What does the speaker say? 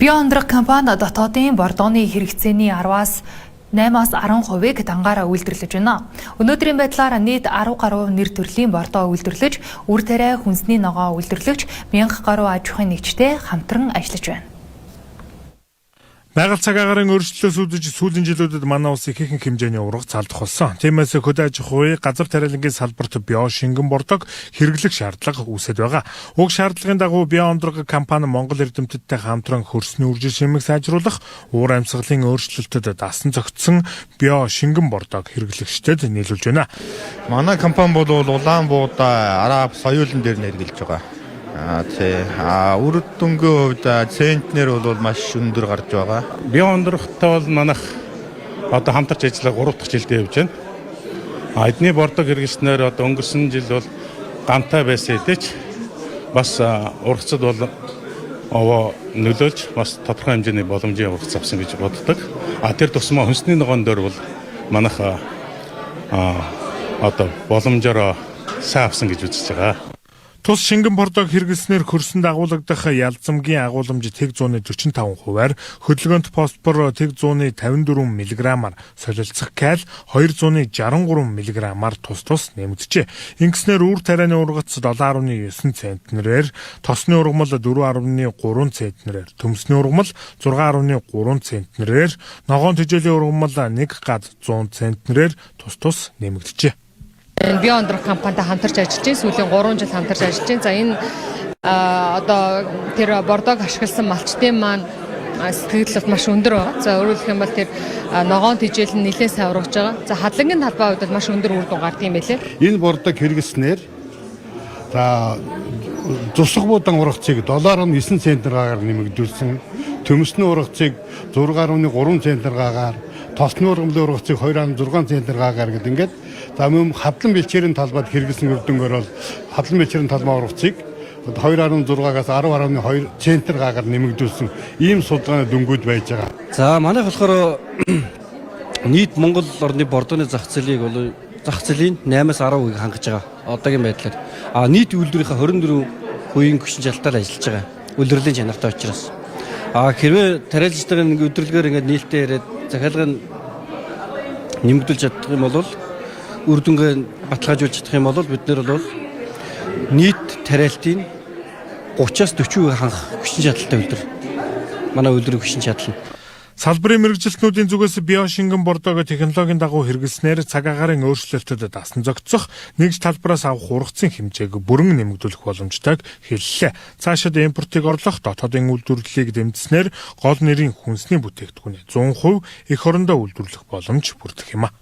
Био-Ондрог компани дотоодын бордооны хэрэгцээний 10-аас 8-аас 10%-ийг дангаараа үйлдвэрлэж байна. Өнөөдрийн байдлаар нийт 10 гаруй нэр төрлийн бордоо үйлдвэрлэж, үр тариа хүнсний ногоо үйлдвэрлэгч 1000 гаруй аж ахуйн нэгжтэй хамтран ажиллаж байна. Байгаль цаг агаарын өөрчлөлтөөс үүдэж сүүлийн жилүүдэд манай улс ихэнх хэмжээний ургац алдах болсон. Тиймээс хөдөө аж ахуй, газар тариалангийн салбарт био шингэн бордог хэрэглэх шаардлага үүсээд байгаа. Уг шаардлагын дагуу Био-Ондрог компани Монгол эрдэмтдтэй хамтран хөрсний үржил шимэг сайжруулах, уур амьсгалын өөрчлөлтөд дасан зохицсон био шингэн бордог хэрэглэгчдэд нийлүүлж байна. Манай компани бол улаан буудаа, араб соёлон дээр нь хэрэглэж байгаа. Тий. Үр дүнгийн хувьд центнер бол маш өндөр гарч байгаа. Био-Ондрогтой бол манайх одоо хамтарч ажиллаа 3 дахь жилдээ явж байна. Эдний бордог хэрэглэснээр одоо өнгөрсөн жил бол гамтай байсан хэдий ч бас ургацад бол овоо нөлөөлж бас тодорхой хэмжээний боломжийн ургац авсан гэж боддог. Тэр тусмаа хүнсний ногоон дээр бол манайх одоо боломжоор сайн авсан гэж үзэж байгаа. Тус шингэн бордог хэрэглэснээр хөрсөн дагуулгадах ялзамгийн агууламж тэг зууны 45 хувиар, хөдөлгөөнт фосфор тэг зууны 54 мг-аар, солилцох каль 263 мг-аар тус тус нэмэгджээ. Ингэснээр үр тарианы ургац 7.9 центнерээр, тосны ургамал 4.3 центнерээр, төмсний ургамал 6.3 центнерээр, ногоон тэжээлийн ургамал 1 гад 100 центнерээр тус тус нэмэгджээ. Био-Ондрог компанитай хамтарч ажиллаж байна. Сүүлийн 3 жил хамтарч ажиллаж байна. За энэ одоо тэр бордог ашигласан малчдын маань сэтгэл маш өндөр байгаа. За өөрөөр хэлэх юм бол тэр ногоон тэжээл нь нэлээд сайн ургаж байгаа. За хадлангийн талбай хувьд бол маш өндөр үр дүн гардаг юм байлээ. Энэ бордог хэрэглэснээр за зусах буудан ургацыг 7.9 центнер гаар нэмэгдүүлсэн, төмсний ургацыг 6.3 центнер гаар, тосны ургамлын ургацыг 2.6 центнер гаар гэдэг ингээд за мөн хадлан бэлчээрийн талбайд хэрэглэсэн үр дүнгээр бол хадлан бэлчээрийн талбай ургацыг 2.6-аас 10.2 центнер гаар нэмэгдүүлсэн ийм судалгааны дүнгууд байж байгаа. За манайх болохоор нийт Монгол орны бордооны зах зээлийг бол зах зээлийн 8-аас 10% хангаж байгаа одоогийн байдлаар. Нийт үйлдвэрийнхээ 24% хүчин чадалтай ажиллаж байгаа. Үйлдвэрлэлийн чанартай учраас. Хэрвээ тариалжтайгаа нэг өдөрлөгөөр ингээд нээлттэй яриад захиалгыг нэмэгдүүлж чадах юм бол үр дүнгээ баталгаажуулж чадах юм бол бид нар бол нийт тариалтын 30-аас 40% хангах хүчин чадалтай үйлдвэр. Манай үйлдвэрийн хүчин чадал нь. Салбарын мэргэжилтнүүдийн зүгээс био шингэн бордог технологийн дагуу хэрэглэснээр цаг агаарын өөрчлөлтөд дасан зохицох, нэгж талбараас авах ургацын хэмжээг бүрэн нэмэгдүүлэх боломжтойг хэллээ. Цаашид импортыг орлох, дотоодын үйлдвэрлэлийг дэмжсэнээр гол нэрийн хүнсний бүтээгдэхүүний 100% эх орондоо үйлдвэрлэх боломж бүрдэх юм а.